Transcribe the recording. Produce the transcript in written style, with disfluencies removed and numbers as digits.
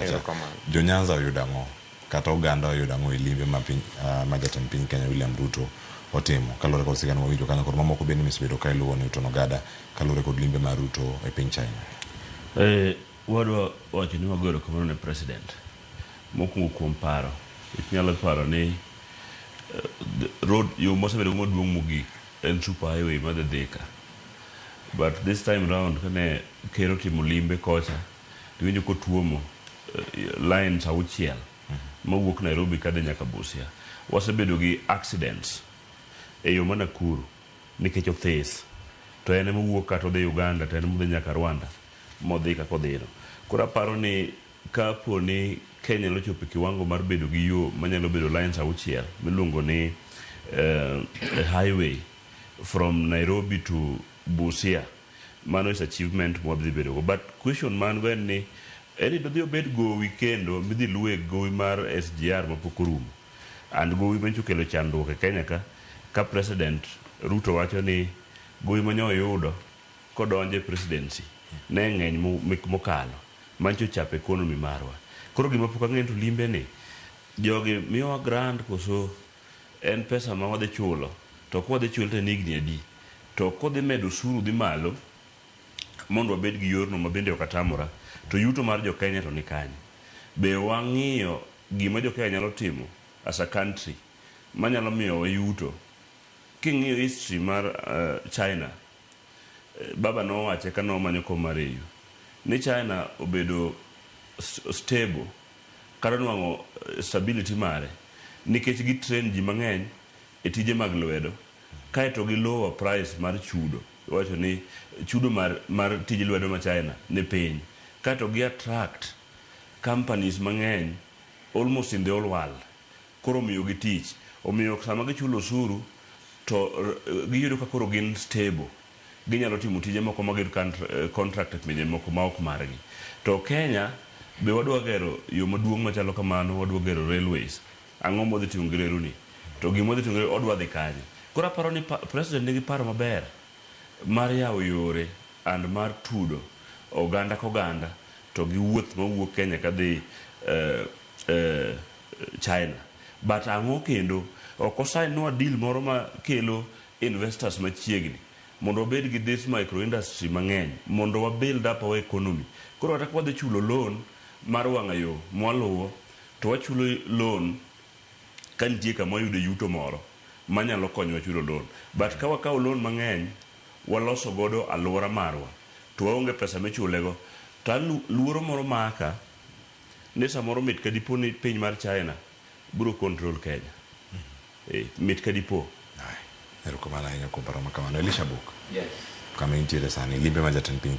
Erokamano. Jo Nyanza oyudo ang'o? Kata oganda oyudo ang'o e limbe ma piny ma jatend piny Kenya William Ruto otimo kaluwore kod sigana mawinjo kanyo kod mamoko bende misebedo ka iluwo Newton Ogada kaluwore kod limbe mar Ruto e piny China. Wadwa wacho ni wago erokamano ne president mokwongo kuom paro. Inyalo paro ni road yo mosebedo go maduong' mogik en super highway madhi Thika. But this time round kane ker otimo limbe kocha tiwinjo kotuomo lines auchiel mawuok Nairobi kadhi nyaka Busia. Wasebedo gi accidents e yo ma Nakuru nikech othis to en ema owuok kata odhi Uganda to en ema odhi nyaka Rwanda modhi kaka odhino. Koro aparo ni kapo ni Kenya nyalo chopo e kiwango mar bedo gi yo manyalo bedo lines auchiel miluongo ni highway from Nairobi to Busia, mano is achievement mwadhi bedo go. But question man go en ni eni dodhi obed gowi kendo midhi luwe gowi mar SGR mapok orumo. And gowi manyicho okelo chandruok e Kenya ka President Ruto wacho ni gowi manyo oyudo kodonjo e presidency ne ng'eny mokalo manyicho ochapo economy marwa. Koro gima pok ang'eyo to limbe ni jogi miyowa grant koso en pesa ma wadhi chulo to ka wadhi chulo to en higni adi to kodhi medo osuru dhi malo mondo wabed gi yorno ma bende ok atamora to yuto mar jo Kenya to ni kanye? Be wang'iyo gima jo Kenya nyalo timo as a country manyalo miyowa yuto? King'iyo history mar China, baba nowache ka nomanyo kom mar AU ni China obedo stable kata nwang'o stability mare nikech gi train ji mang'eny e tije mag lwedo kaeto gi lower price mar chudo. Iwacho ni chudo mar tij lwedo ma China ni piny kaeto gi attract companies mang'eny almost in the whole world. Koro omiyo gi tich. Omiyo sama gichulo osuru to giyudo ka koro gin stable. Ginyalo timo tije moko ma gin contract e pinje moko ma ok margi. To Kenya be wadwa gero yo maduong' machalo kamano, wadwa gero railways. Ang'o mwadhi timo gi reru ni? To gima wadhi timo gi odwa dhi kanye? Koro aparo ni president nigi paro maber mar yawo yore and mar tudo oganda koganda to gi wuoth mawuok Kenya kadhi China. But ang'o kendo? Ok osign nwa deal moro ma kelo investors machiegni mondo wabed gi this micro industry mang'eny mondo wa build up our economy. Koro kata ka wadhi chulo loan mar wang'a yo mwaluwo to wachulo loan ka nitie kama wayude yuto moro manyalo konyowa chulo loan. But ka wakawo loan mang'eny waloso godo alwora marwa to waonge pesa michulego to luoro moro maka ni samoro mit ka dipo ni piny mar China biro control Kenya. Mit ka dipo. Erokamano ahinya kuom paro ma kamano. Elisha Buk. Yes. Kama intiere sani, limbe ma jatend piny